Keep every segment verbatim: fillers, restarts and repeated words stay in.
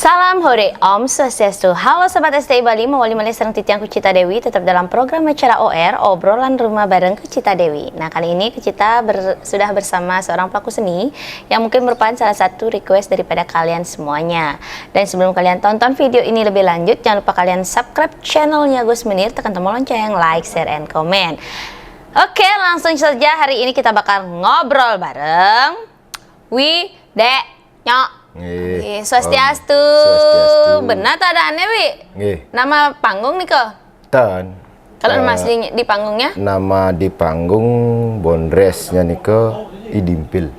Salam hore, Om Swastiastu. Halo Sobat S T I Bali, mawali malih sareng titiang Kucita Dewi, tetap dalam program acara O R, Obrolan Rumah bareng Kucita Dewi. Nah, kali ini Kucita ber- sudah bersama seorang pelaku seni yang mungkin merupakan salah satu request daripada kalian semuanya. Dan sebelum kalian tonton video ini lebih lanjut, jangan lupa kalian subscribe channelnya Gus Munir, tekan tombol lonceng, like, share, and comment. Oke, langsung saja hari ini kita bakal ngobrol bareng Wi Dek Nyok. Nggih. Nggih, Swastiastu. Om Swastiastu. Benar tak ada aneh, Wi? Nggih. Nama panggung nih kok? Ten. Kalau nama Eh, asli di panggungnya? Nama di panggung bondresnya nika I Dimpil.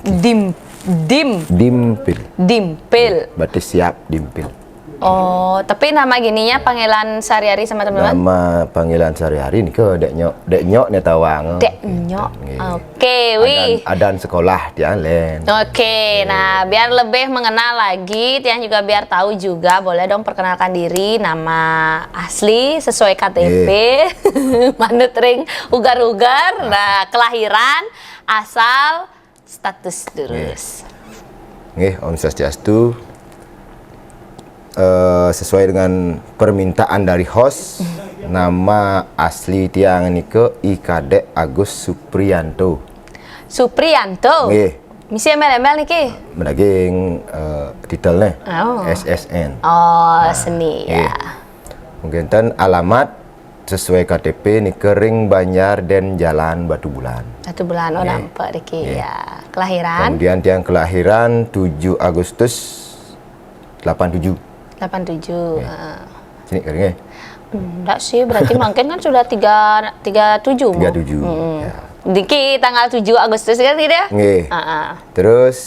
Dim, dim, Dimpil. Dimpil. Berarti siap Dimpil. Oh, tapi nama gininya panggilan sehari-hari sama teman-teman? Nama panggilan sehari-hari nika Dek Nyok, Dek Nyok nih tawang. Dek Nyok. Nggih. Oke, Wi. Adan, adan sekolah tiang lain. Oke, nah biar lebih mengenal lagi, tiang juga biar tahu juga, boleh dong perkenalkan diri, nama asli sesuai K T P, manut ring ugar-ugar, nah kelahiran, asal, status durus. Nggih, Om Swastiastu. Eh, sesuai dengan permintaan dari host, nama asli tiang nika I Kadek Agus Suprianto. Suprianto. Nggih. Misi embel-embel niki. Medaging eh, titelnya. Oh. S S N. Oh, seni ya. Nggih. Mungkin ten alamat sesuai K T P nika ring Banjar Den Jalan Batubulan. Batubulan, oh, nggih. Nampak niki ya. Kelahiran? Kemudian tiang kelahiran tujuh Agustus delapan tujuh. Delapan tujuh, heeh. Sini kering eh. Enggak sih, berarti mungkin kan sudah tiga, tiga tujuh, tiga tujuh. Ya. Niki tanggal tujuh Agustus kan gitu ya? Nggih. Heeh. Terus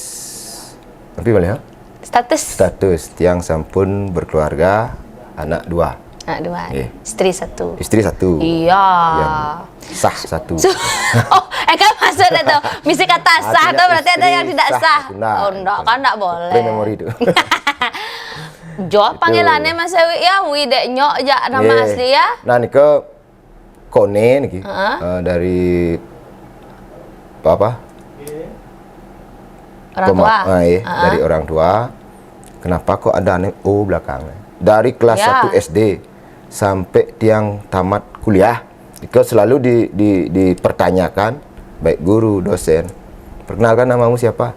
tapi balik ya? Status. Status tiang sampun berkeluarga, anak dua. Anak dua. Nggih. Istri satu. Istri satu. Iya. Yang sah satu. Oh, eh kan maksudnya tuh, misi kata sah tuh berarti ada yang tidak sah. Nah, oh, enggak kan, enggak boleh. Play memory tuh. Jawab panggilannya Mas Ewi ya, Wi Dek Nyok aja nama asli ya. Nah, niko kone niki eh, dari apa? Orang tua. Ah, iya, dari orang tua. Kenapa kok ada nih O belakangnya? Dari kelas satu S D sampai tiang tamat kuliah, itu selalu di, di, dipertanyakan baik guru, dosen. "Perkenalkan namamu siapa?"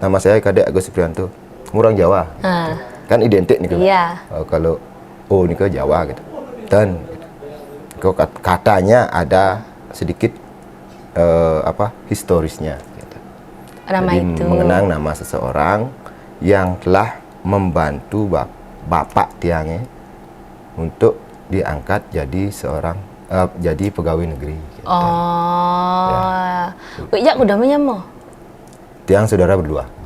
"Nama saya Kadek Agus Suprianto." "Orang Jawa." Kan identik nih. Iya. Eh, kalau O nih ke Jawa gitu. Dan gitu. Kok kat- katanya ada sedikit eh, apa historisnya gitu. Nama itu. Mengenang nama seseorang yang telah membantu bap- bapak tiangnya untuk diangkat jadi seorang eh, jadi pegawai negeri. Gitu. Oh. Ya. Wih, ya udah menyamo. Tiang saudara berdua.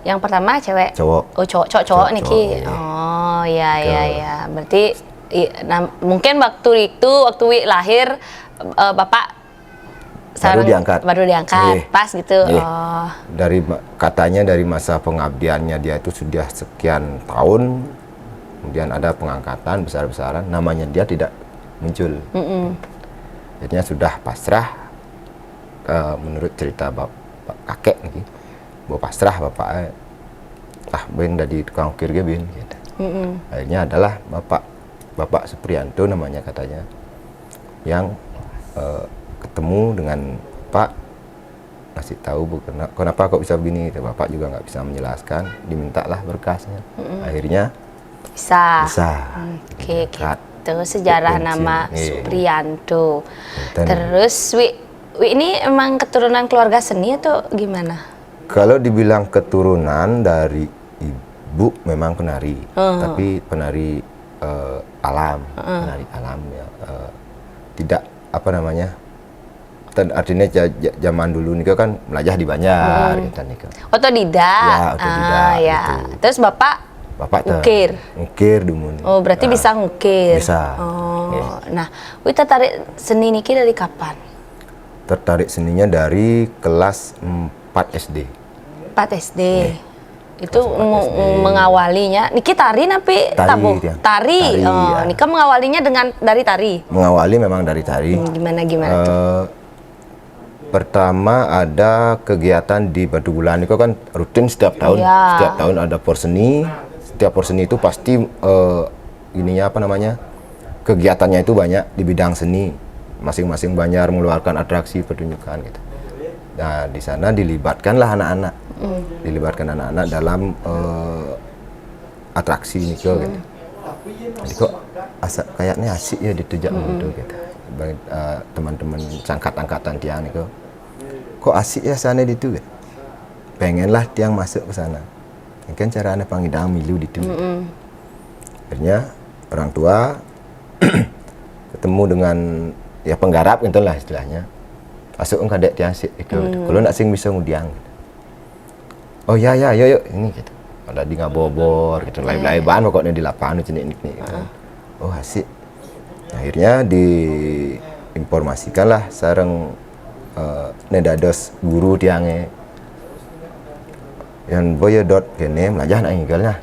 Yang pertama cewek. Cowok. Oh, cowok, cowok, cowok niki. Iya. Oh, iya, iya, iya. Berarti i, nah, mungkin waktu itu, waktu Wi lahir, eh, bapak baru diangkat. Baru diangkat, pas gitu. Nggih. Oh. Dari katanya dari masa pengabdiannya dia itu sudah sekian tahun, kemudian ada pengangkatan besar-besaran, namanya dia tidak muncul. Mm-mm. Akhirnya sudah pasrah, eh, menurut cerita bap- kakek nih, bahwa pasrah bapak, eh, ah, ben dari tukang ukir ge ben. Gitu. Mm-mm. Akhirnya adalah bapak, Bapak Suprianto namanya katanya, yang eh, ketemu dengan Pak, ngasih tahu bu- kena- kenapa kok bisa begini gitu. Bapak juga nggak bisa menjelaskan, dimintalah berkasnya. Akhirnya bisa. Bisa. Oke, gitu sejarah nama Suprianto. Terus Wi, Wi ini emang keturunan keluarga seni atau gimana? Kalau dibilang keturunan dari ibu memang penari, tapi penari eh, alam, penari alam ya, eh, tidak apa namanya, ten- artinya ja- ja- zaman dulu nika kan melajah di Banjar gitu nika. Otodidak. Ya, otodidak. Ah, ya. Gitu. Terus bapak? Bapak ter- Ukir. Ukir dumun. Oh, berarti bisa ngukir. Bisa. Oh, nah, Wi tertarik seni niki dari kapan? Tertarik seninya dari kelas empat S D. Empat S D. Itu mengawalinya niki tari napi tabuh? Tari. Tari. Oh, nika mengawalinya dengan dari tari. Mengawali memang dari tari. Hmm, gimana, gimana tuh? Eh, pertama ada kegiatan di Batubulan itu kan rutin setiap tahun. Iya. Setiap tahun ada porseni, Tiap porseni itu pasti, eh, ininya apa namanya, kegiatannya itu banyak di bidang seni. Masing-masing banjar mengeluarkan atraksi pertunjukan gitu. Nah, di sana dilibatkanlah anak-anak, dilibatkan anak-anak dalam, eh, atraksi nika gitu. Jadi kok asa kayaknya asik ya ditujak gitu gitu. Bang, eh, teman-teman sangkat-angkatan tiang nika, kok asik ya sana ditu gitu. Pengenlah tiang masuk ke sana. Kan caranya pangidang milu ditu gitu. Akhirnya orang tua ketemu dengan, ya, penggarap gitu lah istilahnya. Masuk engkau dek tiang sik itu gitu. Kalau nak sing bisa ngudiang gitu. Oh ya ya, yuk yuk, ini gitu. Ada di ngabobor gitu, lain-lain bahan pokoknya di lapangan itu nih gitu. Oh, asik. Akhirnya diinformasikanlah sareng, eh, ne dados guru tiangnya. Yang boya dot kene melajah nak ngigalnya.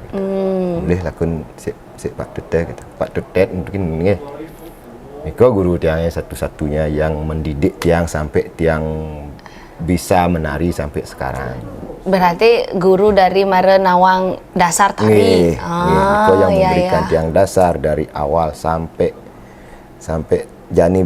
Boleh lakun si, si Pak Tutet gitu. Pak Tutet mungkin nggih. Niko guru tiangnya satu-satunya yang mendidik tiang sampai tiang bisa menari sampai sekarang. Berarti guru dari mara nawang dasar tari. Nggih, nggih. Niko yang memberikan tiang dasar dari awal sampai sampai jani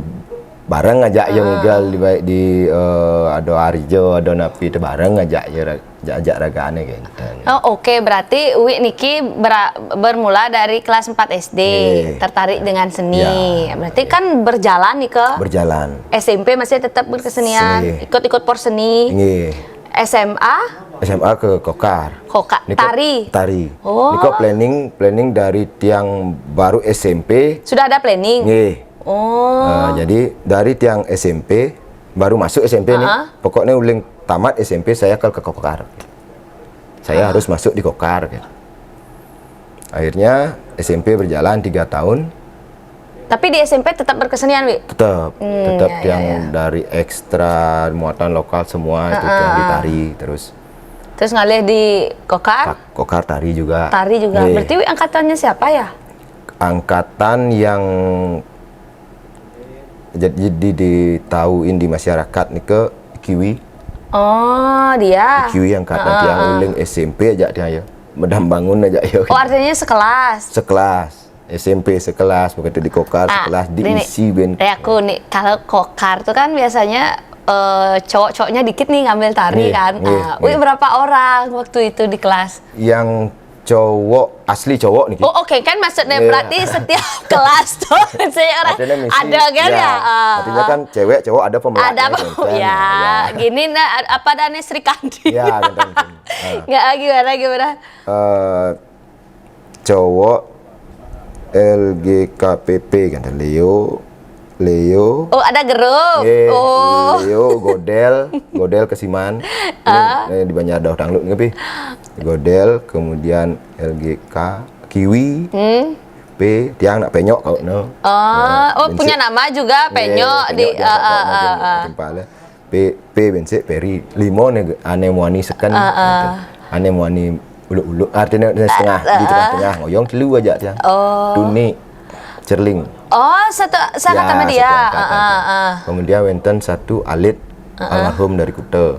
bareng aja yang ngigal di baik di, eh, ada Arjo, ada Napi itu bareng aja ya ra- ajak ragane gitu. Oh, oke, berarti Uwi niki bera- bermula dari kelas empat S D, Nggih. Tertarik dengan seni. Ya. Berarti kan berjalan nih ke Berjalan. S M P masih tetap berkesenian, Seni. Ikut-ikut porseni. Nggih. S M A, S M A ke Kokar. Koka, Niko tari. Tari. Oh. Niko planning planning dari tiang baru S M P. Sudah ada planning? Nggih. Oh. Nah, jadi dari tiang S M P baru masuk S M P nih. Pokoknya uling tamat S M P saya ke, ke Kokar. Saya harus masuk di Kokar gitu. Akhirnya S M P berjalan tiga tahun. Tapi di S M P tetap berkesenian, Wi? Tetap tetap yang dari ekstra muatan lokal semua itu yang di tari terus. Terus ngalih di Kokar, Kokar tari juga. Tari juga. Nggih. Berarti Wi angkatannya siapa ya? Angkatan yang jadi ditahuin di masyarakat nih ke Kiwi. Oh, dia. Kiwi angkatan tiang uling S M P aja dia ya. Medam bangun aja ya. Oh, artinya sekelas. Sekelas. S M P sekelas, begitu di Kokar sekelas diisi ben. Ya aku nih, kalau Kokar tuh kan biasanya eh, cowok-cowoknya dikit nih ngambil tari Nggih, kan. nggih, Ah, Wih, nggih. Berapa orang waktu itu di kelas? Yang cowok asli cowok nih. Oh, oke, kan maksudnya Iya. Berarti setiap kelas tuh saya orang Artinya misi, ada kan ya? Ah, Artinya kan cewek cowok ada pemelatnya. Ada apa? Kan? Ya, gini nah apa ada nih Sri Kandi? Ya, gitu. Nah, Nggak, gimana gimana? eh, cowok L G K P P kan Leo, Leo. Oh, ada grup. Nggih, Oh. Leo, Godel, Godel Kesiman. Ini, eh, di Banjar Dauh Dangdut nggih, Pi. Godel, kemudian L G K, Kiwi, Hmm. P, tiang nak penyok kau no. Oh, oh, Bensik. Punya nama juga Nggih, Penyok di Penyok dia ah, kau ah, no, ah, dia ah. Timpal, eh. P, P bensik Peri, limo nih ane muani seken. Gitu. Ane muani uluk-uluk artinya di setengah, di tengah-tengah ngoyong telu aja tiang. Oh. Tuni, Cerling. Oh, satu sangkatan sama dia. Satu angkatan. Ah, ah, ah. Kemudian wenten satu alit almarhum dari Kuta.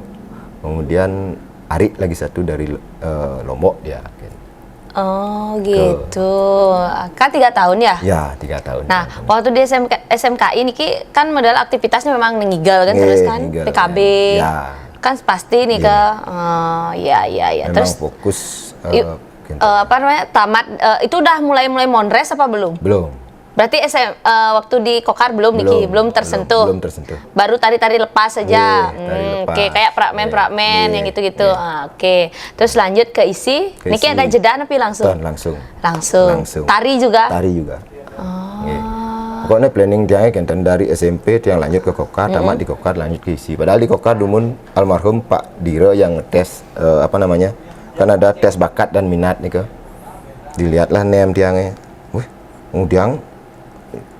Kemudian Arik lagi satu dari, eh, Lombok dia. Oh, gitu. Kan tiga tahun ya? Ya, tiga tahun. Nah, waktu di S M K, S M K I niki kan modal aktivitasnya memang ngigal kan Nggih, terus kan ngigal, P K B. ya. Kan pasti nih ke oh, ya ya ya. Memang Terus fokus, i- eh, gitu. eh, apa namanya? Tamat eh, itu udah mulai-mulai mondres apa belum? Belum. Berarti S M, eh, waktu di Kokar belum niki, belum tersentuh. Belum tersentuh. Baru tari-tari lepas saja. Iya, tari Hmm, lepas. Oke, kayak pramen-pramen Iya, yang gitu-gitu. Ah, oke. Terus lanjut ke isi. Ke Niki isi. Ada jeda tapi langsung. Tan langsung. Langsung. Langsung. Tari juga. Tari juga. Nggih. Pokoknya planning tiang kan dari S M P tiang lanjut ke Kokar, tamat di Kokar lanjut ke isi. Padahal di Kokar dumun almarhum Pak Dira yang ngetes, eh, apa namanya? Kan ada tes bakat dan minat nih ke. Dilihatlah nem tiangnya. Wih, ngudiang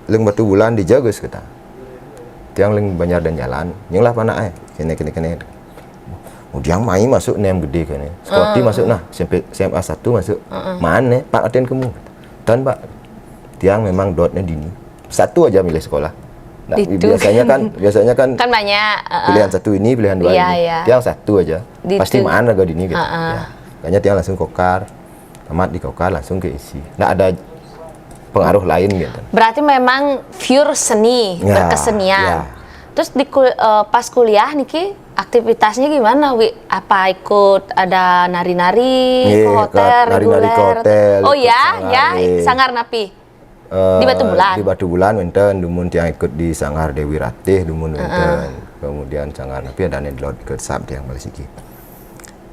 ling batu bulan dijaga kita. Tiang ling Banjar dan jalan, nyenglah panak eh. Kene kene kene. Ngudiang mai masuk nem gede kene. Sekoti masuk nah, SMP, S M A satu masuk. Mana Pak Aten kemu? Tan Pak. Tiang memang dotnya dini. Satu aja milih sekolah. Nah, Ditu. Biasanya kan biasanya kan Kan banyak. Heeh. Pilihan satu ini, pilihan dua Iya, ini. Iya. Tiang satu aja. Ditu. Pasti mana gak dini gitu. Ya. Makanya tiang langsung Kokar. Tamat di Kauka langsung ke ISI. Nggak ada pengaruh lain gitu. Berarti memang pure seni, Ya, berkesenian. Ya. Terus di kul- eh, pas kuliah niki aktivitasnya gimana, Wi? Apa ikut ada nari-nari Iya, ke hotel nari-nari ke reguler? Hotel, Oh ikut ya, sangar, ya, iya. Sangar napi. Eh, Di Batubulan? Di Batubulan wénten, dumun tiang ikut di Sangar Dewi Ratih, dumun wénten. Kemudian Sangar napi ada nih, Lord, ikut sab tiang balik siki.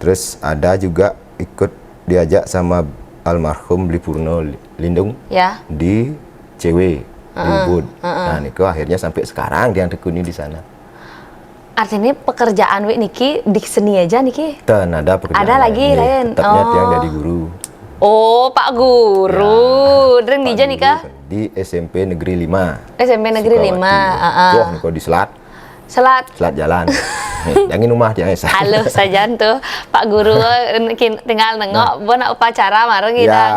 Terus ada juga ikut diajak sama almarhum Bli Purno Lindung Ya. Di C W, di Ubud. Nah, niku akhirnya sampai sekarang tiang tekuni di sana. Artinya pekerjaan Wi niki di seni aja niki? Ten ada pekerjaan Ada lagi lain. Tetapnya Oh. Tiang jadi guru. Oh, Pak Guru. Dren di Pak ja nika? Guru, di S M P Negeri lima. S M P Negeri Sukawati. lima, heeh. Wah, niku di Selat. Selat. Selat jalan. Jangan rumah tiang esa. Halo saja tuh Pak Guru, kin- tinggal nengok, bon upacara bareng Ya. Idang.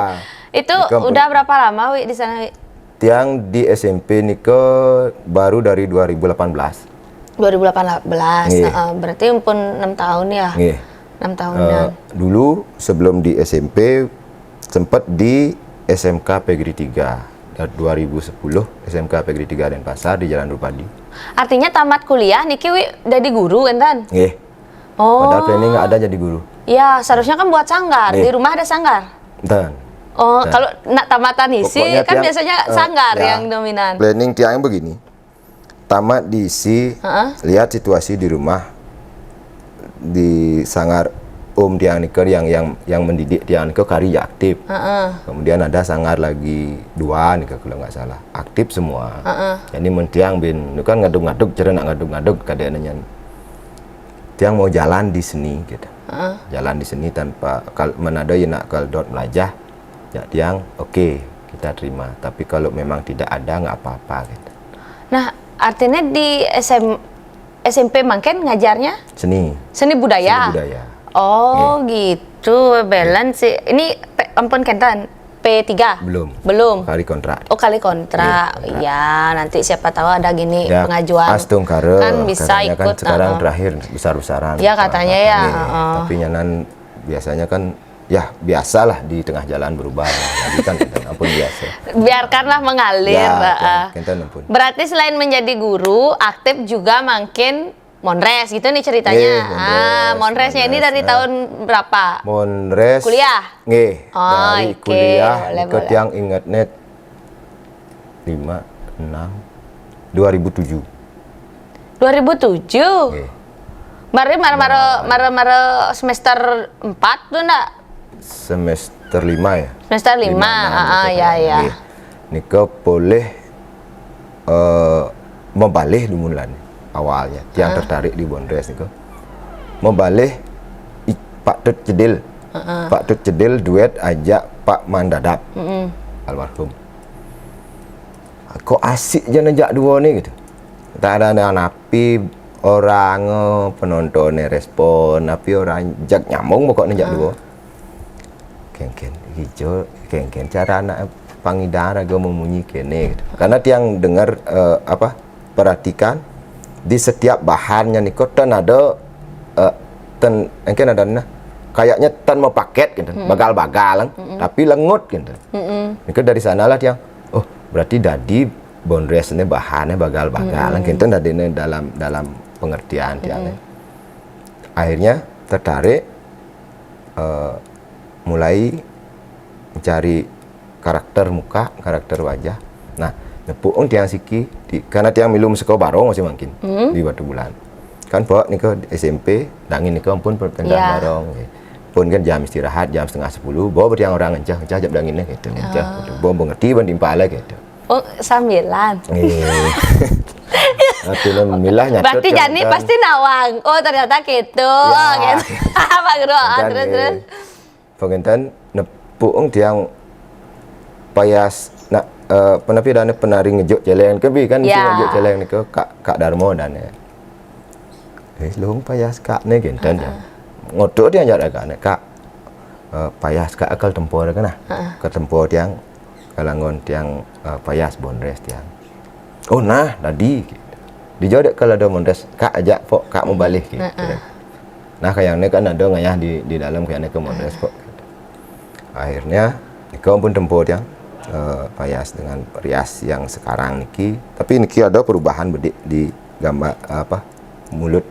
Itu Nika udah berapa lama, Wi, di sana, Wi? Tiang di S M P nika baru dari dua ribu delapan belas. dua ribu delapan belas, Iya. heeh, berarti pun enam tahun ya? Nggih. Enam tahun Eh, dan dulu sebelum di S M P sempat di S M K Pegri tiga. Dari dua ribu sepuluh S M K Pegri tiga Denpasar di Jalan Rupadi. Artinya tamat kuliah niki, Wi, jadi guru kan, Tan? Nggih. Oh. Padahal planning nggak ada jadi guru. Ya, seharusnya kan buat sanggar. Iya. Di rumah ada sanggar. Dan Oh, kalau nak tamatan ISI Pokoknya kan tiang, biasanya eh, sanggar ya, yang dominan. Planning tiang begini. Tamat di ISI, Heeh. Lihat situasi di rumah, di sangar om tiang nika yang yang yang mendidik tiang nika kari ya aktif. Heeh. Kemudian ada sangar lagi dua nika kalau nggak salah, aktif semua. Heeh. Jadi mun tiang bin, itu kan ngaduk-ngaduk, cara nak ngaduk-ngaduk kadang nanya. Tiang mau jalan di seni gitu. Jalan di seni tanpa kal menada ya nak kal dot melajah. Ya tiang, oke, kita terima. Tapi kalau memang tidak ada, nggak apa-apa gitu. Nah, artinya di S M, S M P mangkin ngajarnya Seni. seni budaya. Seni budaya. Oh, gitu. Balance sih. Ini pe- ampun kenten P tiga? Belum. Belum. Kali kontrak. Oh, kali kontrak. Iya, kontrak. Ya, nanti siapa tahu ada gini Ya, pengajuan. Astungkara, Kan bisa katanya ikut. Kan sekarang Heeh. Terakhir besar-besaran. Ya, katanya ya, Iya, heeh. Tapi nyanan biasanya kan ya biasalah di tengah jalan berubah. Jadi kan kita ampun biasa. Biarkanlah mengalir. Ya, Heeh. kita ampun. Berarti selain menjadi guru, aktif juga mangkin mondres gitu nih ceritanya. Nggih, mondres, Ah, mondresnya ini mondres, dari eh. Tahun berapa? Mondres. Kuliah? Nggih, Oh, dari oke. Kuliah Boleh, ke boleh. Tiang inget net lima, enam, dua ribu tujuh. Dua ribu tujuh. Nggih. Mari mara mara mara mara semester empat tuh ndak? Semester lima ya? Semester lima. Lima, enam Ah, ah, gitu ya, kan. Ya. Nggih. Nika poleh eh, membalih dumulan awalnya. Tiang tertarik di Bondres nika. Membalih i- Pak Tut Cedil. Pak Tut Cedil duet ajak Pak Mandadap. Almarhum. Kok asik je nejak dua ni gitu. Tak ada, ada napi orang eh, penontonnya respon, napi orang jak nyambung pokoknya jak dua. Kengken hijau, kengken cara anak pangidar agak memunyi kene gitu. Karena tiang dengar eh, apa perhatikan di setiap bahannya niko ten ada eh, ten mungkin ada nah kayaknya ten mau paket gitu, bagal-bagal tapi lengut gitu. Niko dari sanalah tiang, oh, berarti dadi Bondres ini bahannya bagal-bagal gitu dadi ini dalam dalam pengertian tiang. Akhirnya tertarik eh, mulai mencari karakter muka, karakter wajah. Nah, nepuk tiang siki di, karena tiang milu seko barong masih mungkin di Batubulan. Kan bawa nika S M P, dangin nika pun pendah Ya. Barong. Pun kan jam istirahat jam setengah sepuluh, bawa tiang orang encah encah jam danginnya gitu, encah gitu. Bawa mengerti ban timpala gitu. Oh, sambilan. Eh. Artinya milah nyatut Berarti kan, Jani kan. Pasti nawang. Oh, ternyata gitu. Ya. Oh, gitu. Pak Guru, ah, Kan, terus eh, terus. Pengentan nepuk tiang payas nak eh, penapi dana penari ngejuk celeng ke bi kan mesti Ya. Ngejuk celeng ni ke Kak Kak Darmo dan ya. Eh, lung payas Kak ni gentan ya. Ngotok dia ajak agak ni Kak. Eh, payas Kak akal tempur ke nah. Ke tempur tiang kalangon tiang eh, payas Bondres tiang. Oh nah, tadi. Dijawab dek kalau ada Bondres, Kak ajak pok Kak mau balik gitu. Nah, kayak ni kan ada ngayah di di dalam kayak ni ke Bondres pok. Akhirnya, nika pun tempo tiang, eh, payas dengan rias yang sekarang niki. Tapi niki ada perubahan bedik di gambar, apa, mulut.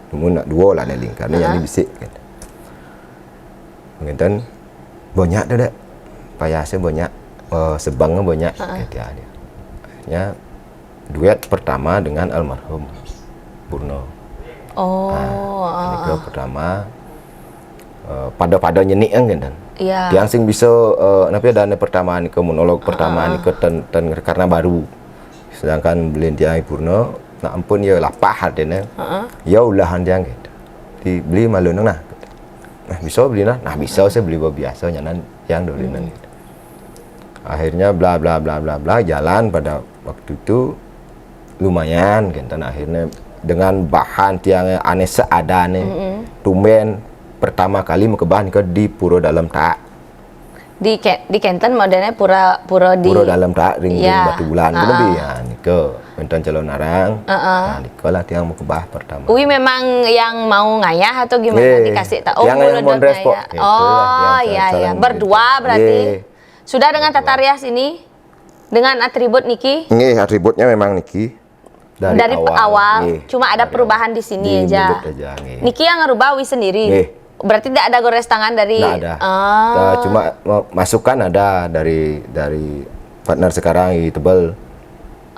Namun nak dua lah neling, karena yang ni bisik kan. Ngenten, banyak tu dek. Payasnya banyak, eh, sebangnya banyak. Kata dia. Akhirnya, duet pertama dengan almarhum Purno. Oh, ah, nika pertama, eh, pada-pada nyenik kan, kan. Iya. Tiang sing bisa, eh, napa ya, dana pertama nika, monolog pertama nika ten, ten karena baru. Sedangkan belian tiang Purno, nak ampun ya lapah hatinya. Ya ulahan tiang gitu. Di beli malu nang nah. Nah, bisa beli nah. Nah, bisa saya beli biasa nyanan tiang dulu nang gitu. Akhirnya bla bla bla bla bla, jalan pada waktu itu lumayan, kenten, akhirnya dengan bahan tiang aneh seadanya, tumben pertama kali mekebah nika di Pura Dalam Tak. Di ke, di kenten modelnya pura, pura di Pura Dalam Tak, ring, ring Batu Bulan, lebih ya, nika. Wenten Calonarang. Nah, nika lah tiang mekebah pertama. Ui, memang yang mau ngayah atau gimana dikasih tahu? Oh, yang mondres ngayah. Oh, iya, iya. Berdua berarti. Sudah dengan tata rias ini? Dengan atribut niki? Nggih, atributnya memang niki. Dari awal, cuma ada perubahan di sini aja. Niki yang ngerubah Wi sendiri. Nggih. Berarti tidak ada gores tangan dari. Tidak ada. Ah. Cuma masukan ada dari, dari partner sekarang, I Tebel.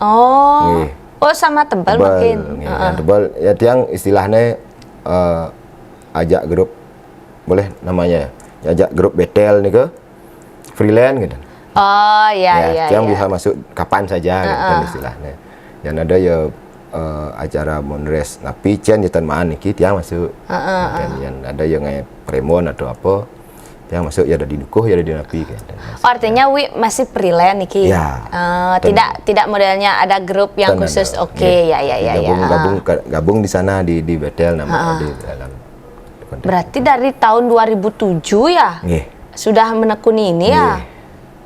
Oh. Nggih. Oh, sama Tebel mungkin. Nggih, yang Tebel, ya, tiang istilahnya, eh, ajak grup, boleh namanya ya, ajak grup Betel nika freelance gitu. Oh, iya, iya. Tiang bisa masuk kapan saja gitu istilahnya. Yang ada ya, eh, acara mondres, tapi cen jetan maan niki tiang masuk. Dan yang ada yang ngai premon atau apa, tiang masuk ya ada di dukuh, ya ada di napi gitu. Oh, artinya Wi masih freelance niki? Ya. Eh, tidak, tidak modelnya ada grup yang khusus. Oke, ya, ya, ya, ya. Gabung, gabung, gabung di sana di, di Betel nama di dalam. Berarti dari tahun dua ribu tujuh ya? Nggih. Sudah menekuni ini ya? Nggih.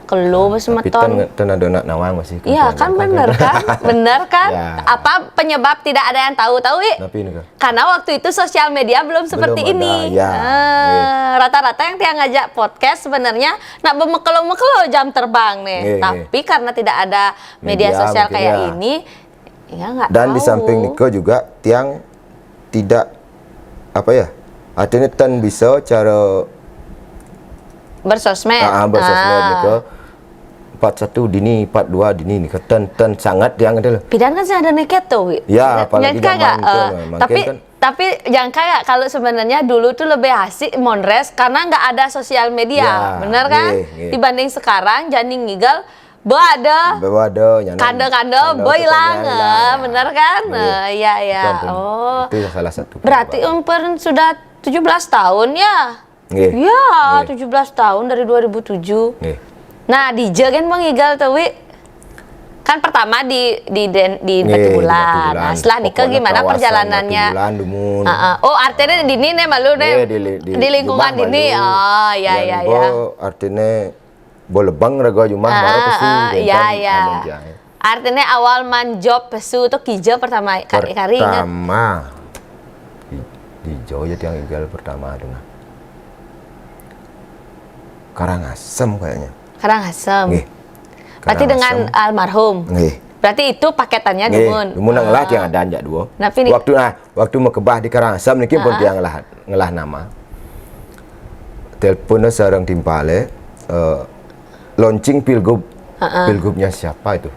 Kelo semeton. Tapi ten, ten ada nak nawang masih. Iya, kan bener kan? Bener kan? Ya. Apa penyebab tidak ada yang tahu? Tahu, Wi? Tapi ini kan. Karena waktu itu sosial media belum seperti ini. Belum ada, ya. Ah, rata-rata yang tiang ngajak podcast sebenarnya nak bemekelo-mekelo jam terbang nih. Nggih, nggih. Tapi karena tidak ada media sosial kayak ini, ya nggak tahu. Dan di samping nika juga tiang tidak, apa ya, artinya ten bisa cara bersosmed. Ah, ah, bersosmed nika. Part satu dini, part dua dini nika, ten, ten sangat tiang itu loh. Pidan kan sih ada neket tuh, Wi. Ya, apalagi zaman itu, eh, mungkin tapi, kan. Tapi jangan kayak kalau sebenarnya dulu tuh lebih asik mondres karena nggak ada sosial media, bener kan? Iya, iya. Dibanding sekarang, jani ngigel, Bo ada. Bo ada, nyana. Kanda-kanda, bo hilang. Bener kan? Iya. Nah, iya, iya. Itu ampun. Oh. Itu salah satu perubahan. Berarti umur sudah tujuh belas tahun ya? Nggih. Iya, tujuh belas tahun dari dua ribu tujuh. Nggih. Nah, dija kan Bang Igal tuh, Wi. Kan pertama di, di, di Batu Bulan. Nggih, di Batu Bulan. Nah, setelah nikah gimana perjalanannya? Pokoknya kawasan Batu Bulan, dumun. Heeh. Oh, artinya di sini nih malu nih. Nggih, di, di, di lingkungan sini. Oh, iya, iya, iya. Artinya Bo lebang raga jumah, ah, baru pesu, ah, iya, iya. Artinya awal manjop pesu tuh kija pertama kali ingat. Pertama. Di, di Jawa ya tiang igal pertama tuh nah. Karangasem kayaknya. Karangasem. Nggih. Berarti dengan almarhum. Nggih. Berarti itu paketannya dumun. Dumun nang lah tiang ada anjak dua. Waktu, nah, waktu mekebah di Karangasem niki pun tiang ngelah, ngelah nama. Telepon sareng timpale, eh, launching pilgub. Pilgubnya siapa itu?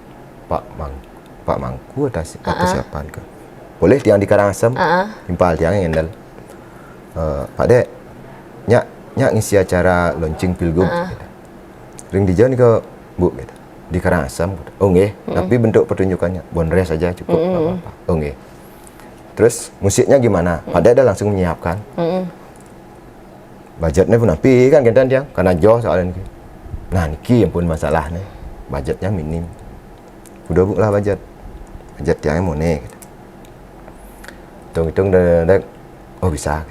Pak Mang-, Pak Mangku atau si-, atau siapa itu? Boleh tiang di Karangasem, timpal tiang yang ngendal. Eh, Pak Dek, nyak, nyak ngisi acara launching pilgub. Ring dija nika, Bu, gitu. Di Karangasem, gitu. Oh, nggih. Tapi bentuk pertunjukannya, bondres aja cukup, nggak apa-apa. Oh, nggih. Terus musiknya gimana? Pak Dek dah langsung menyiapkan. Budgetnya pun napi kan, kenten tiang, karena joh soalnya niki. Nah, niki yang pun masalahnya. Budgetnya minim. Udah, Bu, lah budget. Budget tiangnya mone, gitu. Hitung-hitung, dek, dek. Oh, bisa.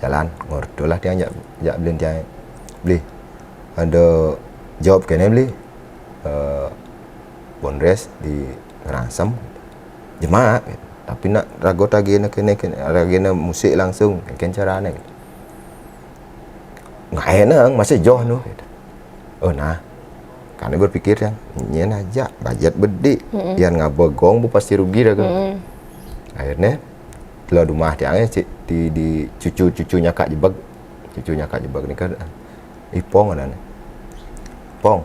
Jalan, ngordo lah tiang jak, jak beliin tiang. Beli. Ada job kene beli. Eh, bondres di Karangasem. Jemak, gitu. Tapi nak raga tagihna kene, kene, tagihna musik langsung, kene carane, gitu. Nggak enak, masih joh nu. Oh nah, karena berpikir kan, nyen aja, budget bedik, yang ngaba gong bu pasti rugi dah ke. Akhirnya, telah rumah tiang eh, cik, di, di cucu-cucunya Kak Jebeg, cucunya Kak Jebeg ni kan, ipong ada ni. Pong.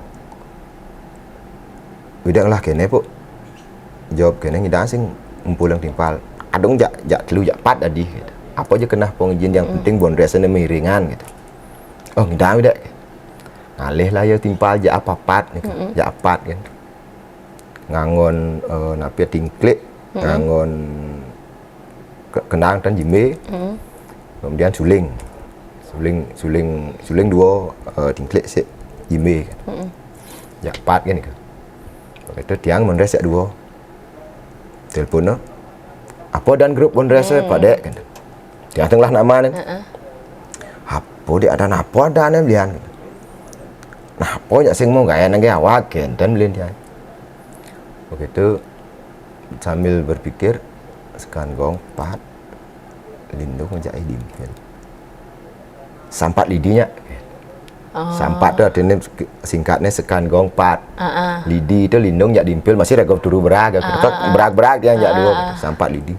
Udah lah kene, Pok. Jawab kene ngidang sing ngumpul yang timpal. Adung jak, jak telu, jak pat tadi gitu. Apa aja kena pengajian yang penting bondres ini miringan gitu. Oh, ngidang udah. Ngalih lah ya timpal jak apa pat gitu. Jak pat kan. Ngangon eh, napi tingklik, ngangon ke- kenang tan jimbe. Kemudian suling. Suling suling suling dua eh, tingklik sik jimbe. Jak pat kan gitu. Waktu itu tiang mondres jak dua. Telepon no. Apa dan grup mondres eh, Pak Dek kan. Tiang tengah nama ni. Apa dia ada apa ada ni belian. Nah, apa jak sing mau gaya nang awak kan dan belian dia. Begitu sambil berpikir sekan gong pat lindung aja eh dimpil. Sampat lidinya. Oh. Sampat tu artinya singkatnya sekan gong pat. Uh-uh. Lidi tu lindung jak dimpil masih raga turu berag. Uh-uh. Berag-berag dia jak dua. Sampat lidi.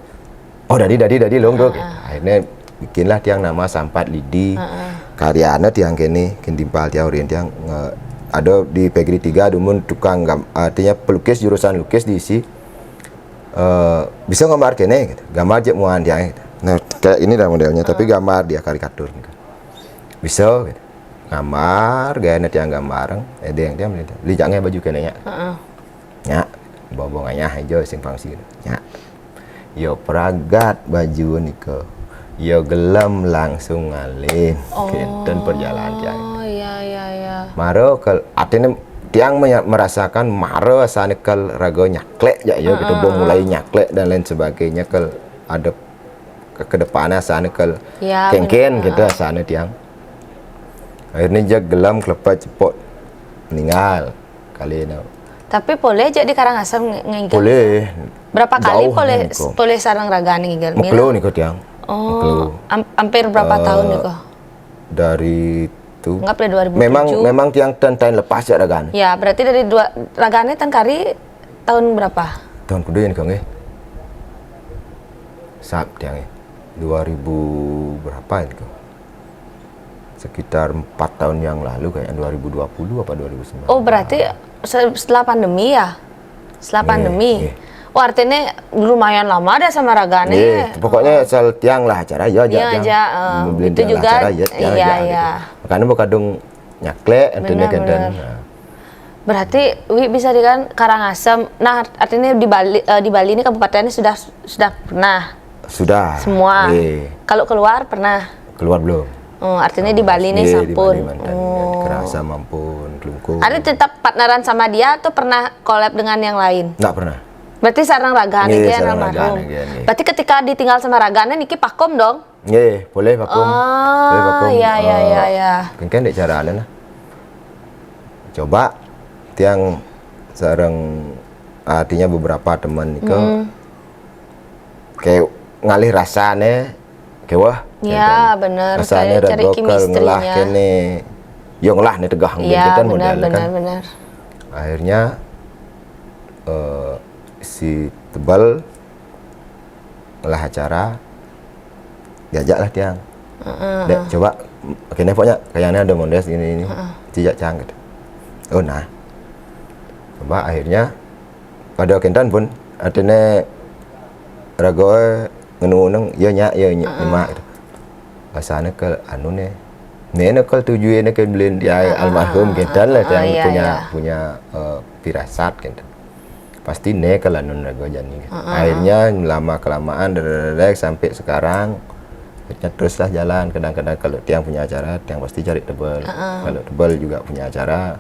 Oh, dadi, dadi, dadi long tu. Uh-uh. Akhirnya bikinlah tiang nama Sampat Lidi. Uh-uh. Karyanya tiang kene, kin timpal tiang urin tiang nge- ada di Pegri tiga dumun tukang gam, artinya pelukis jurusan lukis diisi eh bisa gambar kene gitu. Gambar je muan tiang gitu. Nah, kayak ini dah modelnya tapi gambar dia karikatur gitu. Bisa gitu. Gambar gaya tiang gambar. Eh dia yang tiang beli. Beli jangan baju kene ya. Heeh. Nya, bobong ayah aja sing pangsi. Nya. Yo pragat baju nika. Yo gelem langsung ngalin. Oh. Kenten perjalanan tiang. Oh, iya, iya, iya. Mara kal artinya tiang menya- merasakan mara asane kal raga nyaklek ja ya kita bom mulai nyaklek dan lain sebagainya kal ada ke, ke depan asane kal ya, kengken benar. Kita asane tiang. Akhirnya je gelem kelepat cepok meninggal kali ini. Tapi boleh je di Karangasem nge- ngigel? Boleh. Berapa kali boleh boleh sarang raga ni ngigel? Mekelo ni ko tiang. Oh, am- hampir berapa tahun ni ko? Dari tu. Anggap dari dua ribu tujuh. Memang memang tiang ten ten lepas je raga ni. Ya, berarti dari dua raga ni ten kari tahun berapa? Tahun kudu yang kau nggih. Sab tiang nggih. Dua ribu berapa itu? Sekitar empat tahun yang lalu kayaknya dua ribu dua puluh apa dua ribu sembilan belas. Oh, berarti se- setelah pandemi ya? Setelah pandemi. Nggih. Oh, artinya lumayan lama dah sama raga ni. Nggih, pokoknya asal tiang lah acara ya aja. Ya aja. Itu juga. Iya, iya. Makanya mau kadung nyaklek artinya kan. Berarti Wi bisa dengan Karangasem. Nah, artinya di Bali eh, di Bali ini kabupatennya sudah sudah pernah. Sudah. Semua. Kalau keluar pernah? Keluar belum. Oh, artinya di Bali ini sampun. Karangasem ampun, Klungkung. Ada tetap partneran sama dia atau pernah collab dengan yang lain? Enggak pernah. Berarti sarang raga ni dia sarang almarhum. Berarti ketika ditinggal sama raga ni niki pakom dong? Nggih, boleh pakum. Oh, boleh pakum. Ya, ya, ya, ya. Kengken dek cara anu nah. Coba tiang sareng artinya beberapa teman nika kayak ngalih rasane kewah. Ya, benar. Rasane raga kal ngelah kene. Yo ngelah ni tegah nggih kan model kan. Benar, benar. Akhirnya eh, si Tebal ngelah acara diajaklah tiang. Dek, coba kene pokoknya kayaknya ada mondes ini ini. Cijak cang gitu. Oh nah. Coba akhirnya pada kentan pun artinya raga ngenu neng ya nyak ya nyak nyemak gitu. Asana ke anu ne. Nene kal tujuan ke belin dia almarhum kentan lah tiang punya punya eh, firasat kentan. Pasti ne kal anu raga jani. Akhirnya lama kelamaan derek sampai sekarang akhirnya teruslah jalan. Kadang-kadang kalau tiang punya acara tiang pasti cari Tebal. Kalau Tebal juga punya acara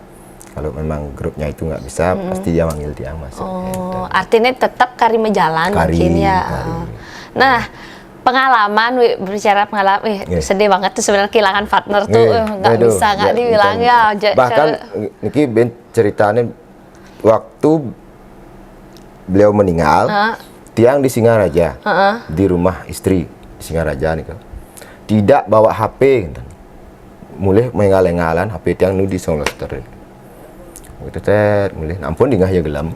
kalau memang grupnya itu nggak bisa pasti dia manggil tiang masuk. Oh, artinya tetap kari mejalan mungkin ya. Nah, pengalaman wi, berbicara pengalaman, wih, sedih banget tuh sebenarnya kehilangan partner tuh, eh, nggak bisa nggak dibilang ya. Bahkan niki ben ceritanya waktu beliau meninggal, tiang di Singaraja, di rumah istri di Singaraja nih kan. Tidak bawa H P, gitu. mulih maénggal-énggalan, H P tiang nu disolosterin. Gitu, tet, mulih. Nah, ampun dingeh ya gelem.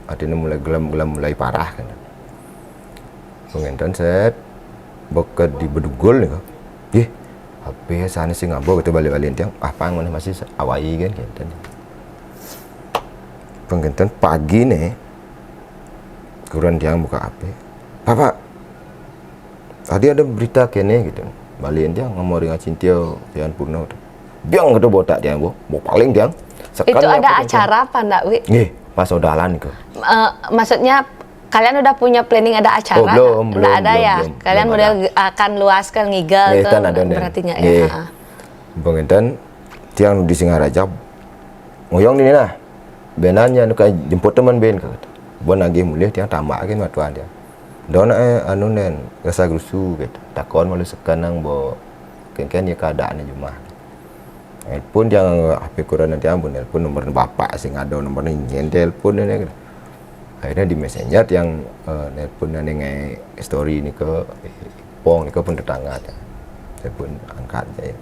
Artinya mulai gelem, gelem mulai parah kan. Pengenten, set, baka di bedugul nih, kan. Ih, H P sané sing ngaba gitu, balik-balik tiang. Ah, pang, mana masih sa-, awai kan, kenten. Pengenten pagi nih, kurenan tiang buka H P. "Pak, Pak, tadi ada berita kéné," gitu. Balikin tiang, ngomong ring Cintia, Tian Purno. Biang gitu botak tiang, Bu. Bo paling tiang. Sekarang Itu ada apa, acara apa ndak, Wi? Nggih, pas odalan ke. Eh, maksudnya kalian udah punya planning ada acara? Oh, belum, nggak? Nggak belum, ada belum, ya? Belum, kalian belum model ada. Ge-, akan luas ke ngigel Nggih, tuh, kan ada, berarti nggak ya? Nggih. Heeh. Bengenten, tiang di Singaraja, ngoyong di nah. Benannya nu kayak jemput teman ben, kata. Bon nagih mulih, tiang tambah aja matuan tiang. Don, eh, anu nen, rasa gerusu, gitu. Takon malu sekenang bo, kengken ya keadaannya jumah. Nelpon tiang H P kurenan tiang pun, nelpon nomor bapak sing ada nomornya nyen telepon ini, gitu. Akhirnya di Messenger tiang, eh, nelpon nane ngai story ni ke, eh, pong ni ke pun tetangga tiang. Saya pun angkat saya.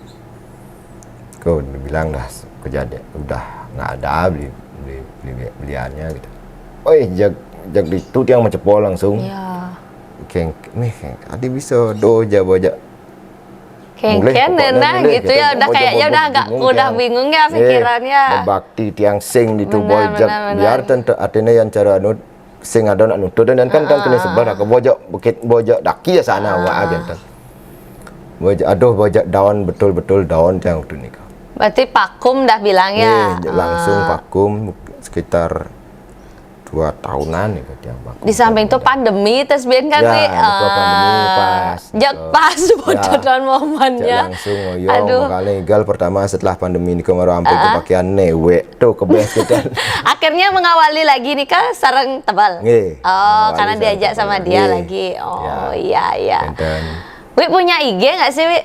Kau bilang dah kejadian, udah nggak ada beli, beli, beli, beliannya gitu. Oi, jag, jag itu tiang mencepol langsung. Ya. Keng, nih, keng, adi bisa do ja baja. Keng, mulai ken pokoknya nena mulai gitu gitu. Ya, udah Baja kayaknya udah agak, bingung udah tiang. Bingung ya. Eh, pikirannya. Bakti tiang sing di tu. Benar, boy, jag, benar, benar. Biar tentu artinya yang cara anu sing ada nak nuntut dan kan, ah, kan kena sebar ke boja bukit boja daki ya sana, ah, awak aja kan. Boja, aduh, boja daun betul-betul daun tiang waktu ni. Berarti pakum dah bilang ya? Nih, langsung, ah, pakum sekitar dua tahunan nih, tiang pakum. Di samping tuh pandemi, tes ben kan, ya, nih, betul, pandemi, ah, pas, jak betul. Pas, ya, bodoh dan momennya. Jak langsung ngoyong, aduh. Makanya gal pertama setelah pandemi ini kemarin hampir, ah, kepakaian newek tuh ke base gitu. Akhirnya mengawali lagi nih, Kak, sareng tebal. Nggih. Oh, mengawali karena sareng diajak tebal. Sama dia, nggih, lagi. Oh, ya, iya, iya. Enten. Wi punya I G nggak sih, Wi?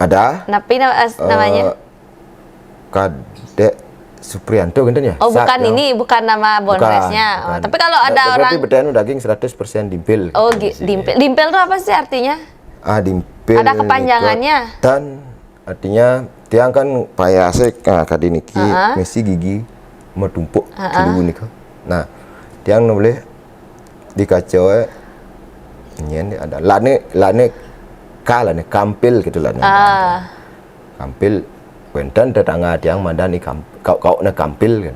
Ada. Napi na-, as-, eh, namanya? Kadek Suprianto, gitu ya? Oh, bukan, ini bukan nama Bonresnya. Bukan, bukan. Oh, tapi kalau ada orang berarti betulnya daging seratus persen dimpil. Oh, gitu, gi-, isinya. Dimpil. Dimpil tuh apa sih artinya? Ah, dimpil. Ada kepanjangannya? Itu tan Artinya, tiang kan payah sih, ah, kadi niki, ah, ah, mesti gigi metumpuk, ah, ah, telu nika. Nah, tiang nu boleh di kaca, eh, nyen ada. Lane, lane ka, lane kampil gitu, lane. Ah. Kampil, wenten tetangga tiang madan i kam-, kau, kau na kampil kan.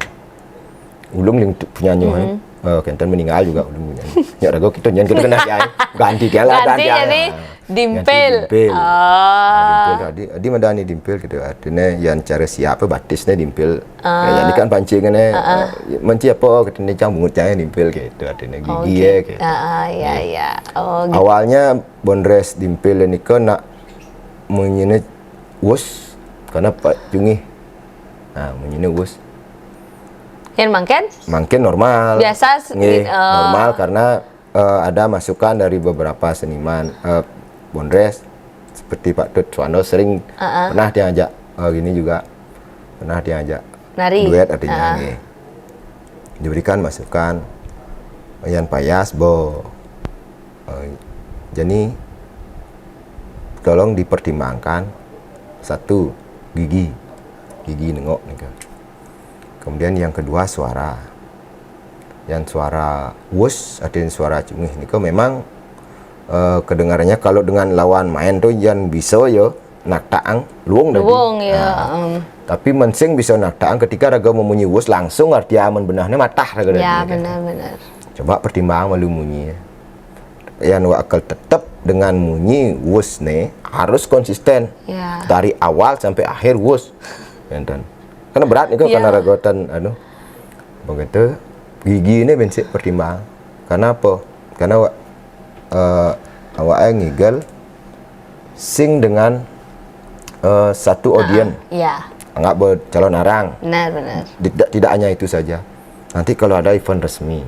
Ulung ling tu-, penyanyi, hmm, eh. Eh, kenten meninggal juga ulung penyanyi. Nyak ragu kita nyan kita kena dia, eh. Ganti dia lah, ganti ganti dia. Jadi ah. Dimpil. Ganti dimpil. Oh. Ah, dimpil tadi, tadi madani dimpil gitu. Artinya yang cara siapa batisnya dimpil. Ah. Ya, ini kan pancingan, eh. Ah, ah. Eh, manci apa, katanya cang bungut cang dimpil gitu. Artinya gigi, oh, gitu, ya, gitu. Ah, ah, ya, ya. Oh, gitu. Awalnya Bondres dimpil ini ke nak munyinya wus karena Pak Cungih. Nah, munyinya wus. Yang mangken? Mangken normal. Biasa s-, nggih, eh, normal karena, eh, ada masukan dari beberapa seniman, eh, Bondres, seperti Pak Tut Suwando sering, ah, ah, pernah diajak, eh, gini juga, pernah diajak nari. Duet artinya, ah, nggih. Diberikan masukan, yang payas, bo. Eh, jadi, tolong dipertimbangkan, satu, gigi, gigi nengok nih kan. Kemudian yang kedua suara. Yang suara wus, artinya suara cungih nika memang, eh, kedengarannya kalau dengan lawan main tuh yang bisa ya nak taang luung tadi. Luung ya, nah, em. Tapi mensing bisa nak taang ketika raga memunyi wus langsung arti aman benahnya matah raga tadi. Ya, benar, benar. Coba pertimbang malu munyi. Yang wak akal tetap dengan munyi wus nih harus konsisten. Ya. Dari awal sampai akhir wus. Enten. Karena berat nih, ya, karena ragotan anu. Begitu gigi ini bensik pertimbang. Karena apa? Karena wa-, eh, awak ngigel sing dengan, eh, satu audien. Ah, iya. Anggap ber-, calon arang. Benar, benar. Tidak, tidak hanya itu saja. Nanti kalau ada event resmi,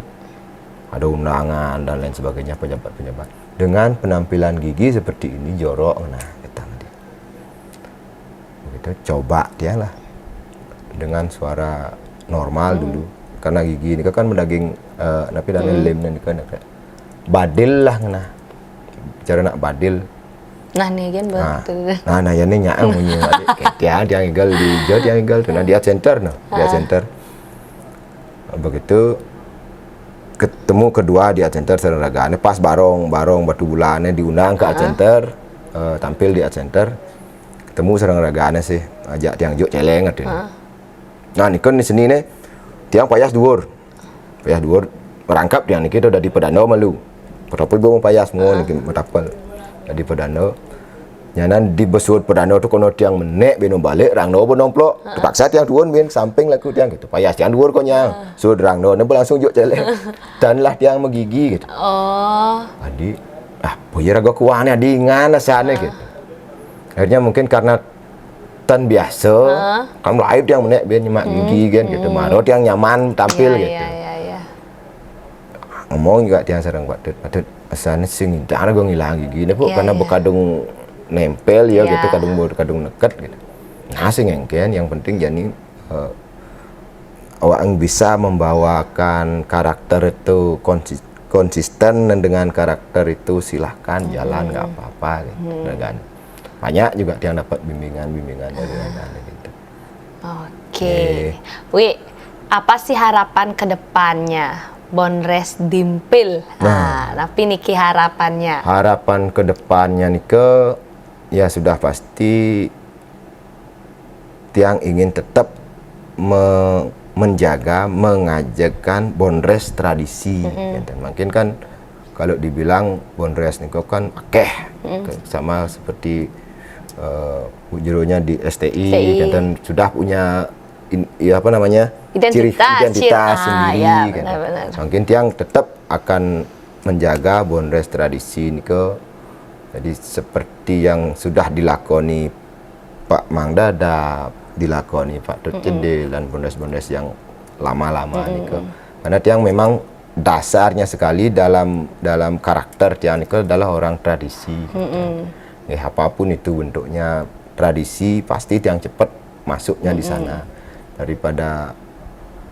ada undangan dan lain sebagainya, pejabat-pejabat. Dengan penampilan gigi seperti ini, jorok, nah, kita nanti. Begitu, coba dia lah. Dengan suara normal, hmm, dulu. Karena gigi ini kan mendaging, eh, tapi namanya, hmm, lem ini kan. Badil lah, nah. Cara nak badil. Nah, nih kan Nah, betul. Nah, nah, ya nih nyaang munyi. Kayak tiang, tiang igel di hijau, tiang igel tuh. Nah, di Art Center, nah, di Art Center. Begitu ketemu kedua di Art Center sareng ragané pas barong, barong Batubulan diundang ke Art Center, eh, tampil di Art Center. Ketemu sareng ragané sih, ajak tiang juk céléng katanya. Nah, nika nih seni nih, tiang payas duur. Payas duur, merangkap tiang niki tuh dadi pedanda malu. Patapel gua mau payas mau niki matapel. Dadi pedanda. Nyanan di besuud pedanda tuh kono tiang menék beno balik, rangda beno nomplok. Terpaksa tiang turun bin samping laku tiang gitu. Payas tiang duur konyang. Suud rangda né langsung juk céléng. Dan lah tiang magigi gitu. Oh, Adi, ah, boya raga kuahné adi ingan asané gitu. Akhirnya mungkin karena tan biasa, kan lain tiang menék bin nyemak gigi kan gitu. Mara tiang nyaman tampil ya, gitu. Ya, ya, ya. Ngomong juga tiang sareng Pak Tut, Pak Tut, asané sing ngidang raga ngilang gigi né, Bu, Iya, karena iya. Bekadung nempel ya Iya. Gitu, kadung kadung neket gitu. Nah, sing engkén, yang penting jani eh, awak yang bisa membawakan karakter itu konsis- konsisten dengan karakter itu, silahkan jalan, nggak apa-apa gitu. Dengan banyak juga tiang dapat bimbingan-bimbingan dari anak-anak gitu. Oke. Wi, apa sih harapan ke depannya Bonres Dimpil? Nah, tapi niki harapannya. Harapan ke depannya nika ya sudah pasti tiang ingin tetap me- menjaga, mengajarkan Bonres tradisi. Gitu. Mungkin kan kalau dibilang Bonres nika kan akeh, sama seperti eh, jeronya di S T I, S T I. Kan sudah punya in- ya apa namanya ciri Identitas, identitas cir- ah, sendiri. Ya, Gitu. Benar-benar. Mungkin tiang tetap akan menjaga Bonres tradisi nika. Jadi seperti yang sudah dilakoni Pak Mang Dadap, dilakoni Pak Tut Cedil dan Bonres-Bonres yang lama-lama nika. Karena tiang memang dasarnya sekali dalam dalam karakter tiang nika adalah orang tradisi. Gitu. Ya, apapun itu bentuknya tradisi pasti tiang cepet masuknya di sana daripada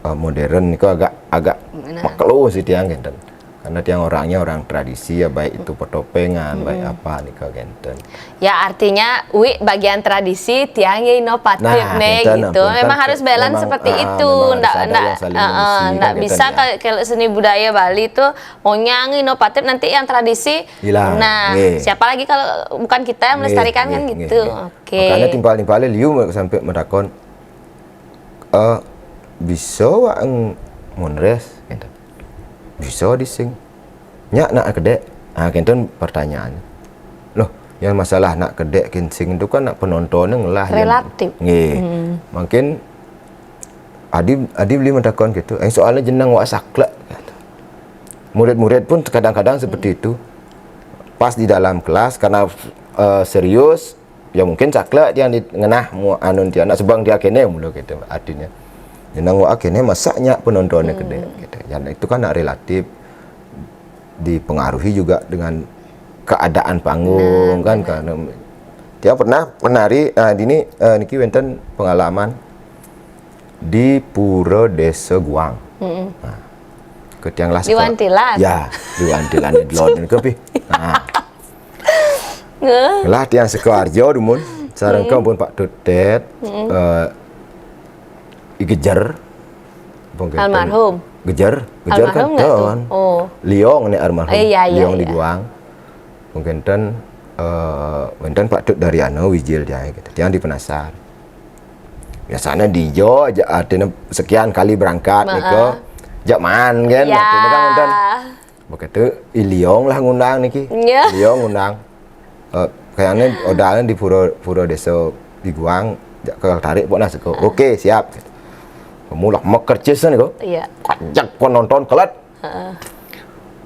eh, modern nika agak agak makelo sih tiang gitu. Karena tiang orangnya orang tradisi ya, baik itu petopengan, baik apa nika genten. Ya artinya Wi bagian tradisi tiang ya inovatif Nah, nih gitu, gitu. Ampun. Memang Kan harus balance memang, seperti ah, itu. memang harus Ndak ada ndak yang saling eh, eh, mengisi, ndak kan, bisa gitu, kayak kalau seni budaya Bali tuh maunya inovatif nanti yang tradisi Hilang. Nah, Nggih. Siapa lagi kalau bukan kita yang Nggih, melestarikan kan nggih, gitu. Nggih. Oke. Makanya timpal-timpalnya liu sampai metakon eh bisa wak eng monres gitu. Bisa dising. Nyak nak kedek. Ah, kenten pertanyaannya. Loh, yang masalah nak kedek kinsing itu kan nak penontonnya ngelah yang- Relatif. Nggih. Mungkin adi adi beli metakon gitu. Eh soalnya jeneng wak saklek. Gitu. Murid-murid pun kadang-kadang seperti itu. Pas di dalam kelas karena eh, serius, ya mungkin saklek dia di ngenah mu anun dia nak sebang dia kene mulu gitu artinya. Jeneng wak kene masaknya penontonnya gede gitu. Dan itu kan nak relatif dipengaruhi juga dengan keadaan panggung kan karena dia pernah menari ah, dini eh, niki wenten pengalaman di Pura Desa Guang. Nah, ketiang lah Di Wantilan? Ya, di Wantilan di Delon niku pi. Nah. Lah tiang Sidoarjo dumun sareng pun Pak Tutet eh digejer. Pengkenten. Almarhum? Gejer, gejer Almarhum kan nggak tuh? Don. Oh. Liong nih almarhum. Eh, iya, iya, Liong di iya. Guang. Pengkenten eh wenten Pak Tut dari anu Wijil dia gitu. Tiang di Penasar. Biasanya di Jo aja artinya sekian kali berangkat Heeh. niku. Jak man kan Ya. artinya kan wenten. Begitu Iliong lah ngundang niki. Iya. Iliong ngundang. Eh, kayaknya odalnya di pura pura desa di Guang jak ke tarik pokoknya seko. Oke, siap. Kamu lah mekercis niku. Iya. Ajak penonton kelet.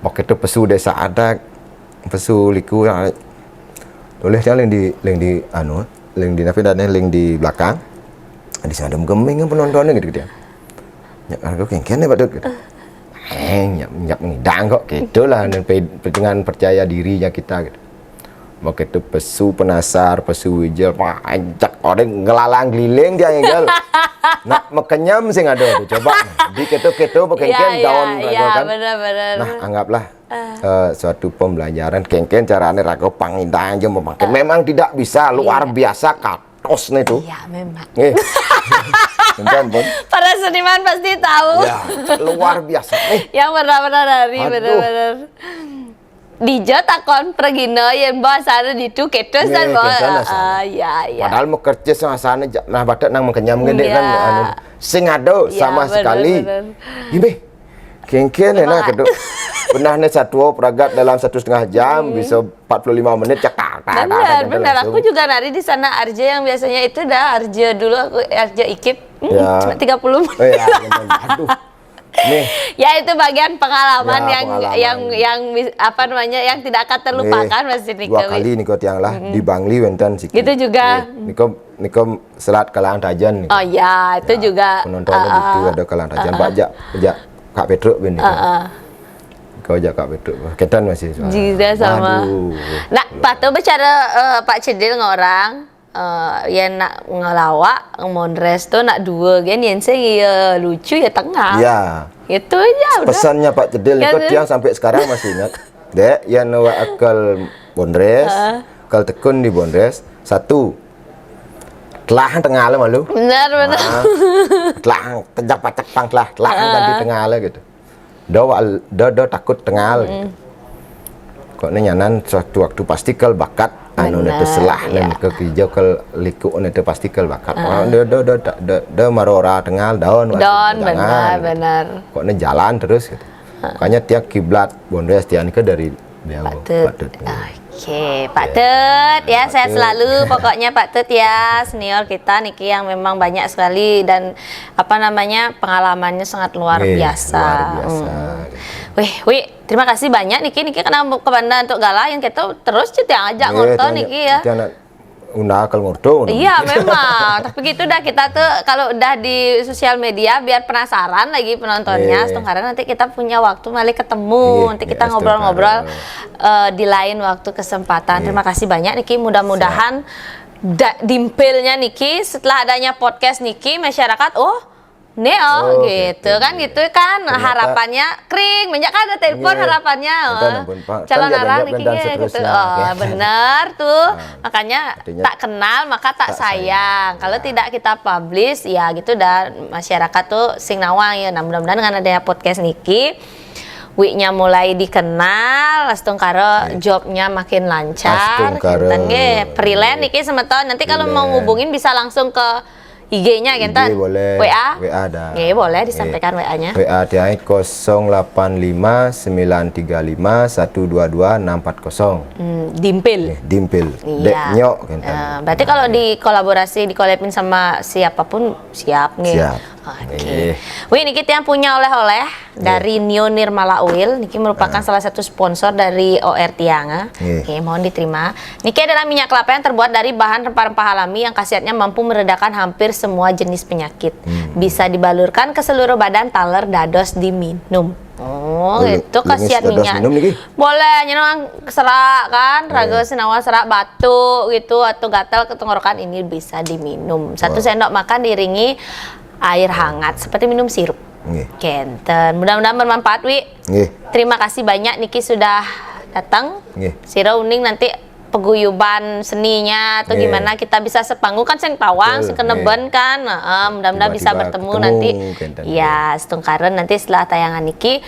Waktu itu pesu desa adat, pesu liku yang tulis yang di yang di anu, yang di napi dan yang di belakang. Di sana geming penontonnya gitu gitu. Ya, aku kengken ya Pak Dut gitu. Eh, nyap nyap ngidang kok gitu lah dan pe- dengan percaya dirinya kita gitu. Waktu itu pesu Penasar, pesu Wijil, wah, ajak orang ngelalang keliling dia ngidal. Nak mekenyam sing ada tuh coba. Di keto-keto Iya, bekengken iya, daun iya, kan. Benar-benar. Nah, anggaplah Eh, suatu pembelajaran kéngkén carané raga pangindang aja memakai. Memang tidak bisa, luar biasa katos nih tuh. Iya, memang. Nih. Punten, pun. Para seniman pasti tahu. Ya, luar biasa nih. Yang pernah-pernah dari Aduh. Benar-benar. Dija takon pragina yén bahasana ditu kéto san Nih, bahwa. kéto lah sana. Ah, ya, ya. Padahal mau kerja sama sana ja- nah badak nang mengkenyam gede kan Iya. anu sing ada Iya, sama benar, sekali. Benar. Ini kéngkén enak gitu. Benahnya satu pragat dalam satu setengah jam bisa empat puluh lima menit cak tak tak tak, Benar, tak, benar. langsung. Aku juga nari di sana arja yang biasanya itu dah arja dulu aku arja ikip. Hmm, Ya. Cuma tiga puluh menit. Oh ya, benar. Aduh. Nih, Ya itu bagian pengalaman Ya, yang pengalaman. yang yang bis- apa namanya yang tidak akan terlupakan Nih, Mas Dika. dua kali nih kau tiang lah di Bangli wénten siki. Gitu juga. Nih, niko niko selat Kalang Tajan nih. Oh ya, itu juga. Penontonnya Ah, gitu ah. Ada Kalang Tajan Pak jak jak Kak Petruk bin nih. Ah, ah. Kau jak Kak Petruk. Kénten masih. Juga sama. Waduh. Nah, patuh bicara eh, Pak Cedil ngorang eh, yang nak ngelawak mondres tuh nak dua kan yang sing ya lucu ya tengah. Iya. Itu aja udah. Pesannya Pak Cedil Ya, niko tuh. tiang sampai sekarang masih ingat. Dek, yang nawa akal bondres, akal tekun di bondres, satu, telah tengah malu. Benar benar. Ah, telah kejak pacak pang telah, telah ganti tengah gitu. Do wal- do do takut tengah gitu. Kok ini nyanan suatu waktu pasti kel bakat anu Benar, itu selah iya. Dan ke hijau kel liku itu pasti kel bakat. Oh, do do do do, do, do marora tengah daun waktu Don jangan benar gitu. Benar. Kok ini jalan terus gitu. Makanya tiap kiblat bondres tiang ke dari beliau Patut. Patut. Oke, Patut ya sehat selalu pokoknya Patut ya senior kita niki yang memang banyak sekali dan apa namanya pengalamannya sangat luar Iya, biasa. luar biasa. Hmm. Wih, Wi, terima kasih banyak niki niki kena ke Banda untuk gala yang kita terus cut yang ajak Iya, ngonton tanya- niki ya. Tanya undang akal ngorto. Iya memang, tapi gitu dah kita tuh kalau udah di sosial media biar penasaran lagi penontonnya, Iya. Setungkara nanti kita punya waktu malah ketemu, Iya, nanti iya, kita ngobrol-ngobrol Setungkara. eh, di lain waktu kesempatan. Iya. Terima kasih banyak Niki, mudah-mudahan da- dimpilnya Niki setelah adanya podcast Niki masyarakat oh Neo Oh, gitu gitu. Kan gitu kan Ternyata- harapannya kring banyak kan ada telepon Iya. Harapannya Kita oh, nonton, Pak. calon Kan arang jawabnya Niki dan gitu seterusnya. Oh Oke. Benar tuh Nah, Makanya artinya tak kenal maka tak, tak sayang, sayang. Kalau Ya. Tidak kita publish Ya gitu dah Masyarakat tuh sing nawang ya Nah mudah-mudahan dengan adanya podcast Niki Wiknya mulai dikenal, astungkara jobnya makin lancar. Astungkara. Kinten nggih, freelance niki semeton. Nanti kalau mau Freelance. Ngubungin bisa langsung ke I G-nya kinten. I G boleh. W A? W A ada. Nggih, boleh Nggih. disampaikan W A-nya. W A tiang kosong delapan lima sembilan tiga lima satu dua dua enam empat kosong. Hmm, dimpil. Nggih, dimpil. Iya. Dek nyok kinten. Eh, berarti kalau di kolaborasi di collabin sama siapapun siap nih. Siap. Oke. Nggih. Wih, niki tiang punya oleh-oleh dari Neo Nirmala Oil. Niki merupakan salah satu sponsor dari O R tiang. Nggih. Oke, mohon diterima. Niki adalah minyak kelapa yang terbuat dari bahan rempah-rempah alami yang khasiatnya mampu meredakan hampir semua jenis penyakit. Hmm. Bisa dibalurkan ke seluruh badan taler dados diminum. Oh, Oh, itu lu- khasiat lumis dados minyak. minum niki? Boleh, nyenang serak kan, raga Iya. sinawa serak batuk gitu atau gatal ke tenggorokan ini bisa diminum. Satu Wah. Sendok makan diiringi air hangat seperti minum sirup. Nggih. Kinten. Mudah-mudahan bermanfaat, Wi. Nggih. Terima kasih banyak Niki sudah datang. Nggih. Sira uning nanti paguyuban seninya atau Nggih. Gimana kita bisa sepanggung kan sing tawang, Betul, sing keneben kan. Heeh, mudah-mudahan bisa Tiba-tiba bertemu ketemu, nanti. kinten. Ya, astungkara nanti setelah tayangan niki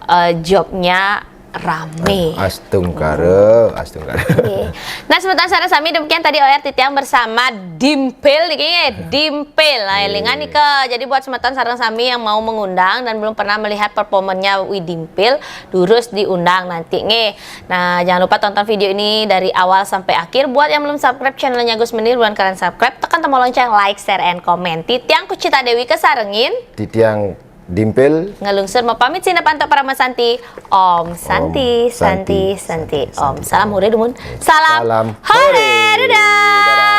eh, jobnya rame. Astungkara, astungkara. Oke. Nah, semeton sareng sami demikian tadi O R titiang bersama Dimpil niki nggih, Dimpil. Nah, elingan nika. Jadi buat semeton sareng sami yang mau mengundang dan belum pernah melihat performernya Wi Dimpil, durus diundang nanti nggih. Nah, jangan lupa tonton video ini dari awal sampai akhir. Buat yang belum subscribe channelnya Gus Menir, buruan kalian subscribe, tekan tombol lonceng, like, share, and comment. Titiang Kucita Dewi kesarengin. Titiang Dimpil. Ngelungsur mau pamit sini pantuk Parama Santi. Om Santi, Om Santi, Santi, Santi, Santi, Om. Santi, Salam Om. hore dumun. Salam, Salam hore. hore. Dadah. Dadah.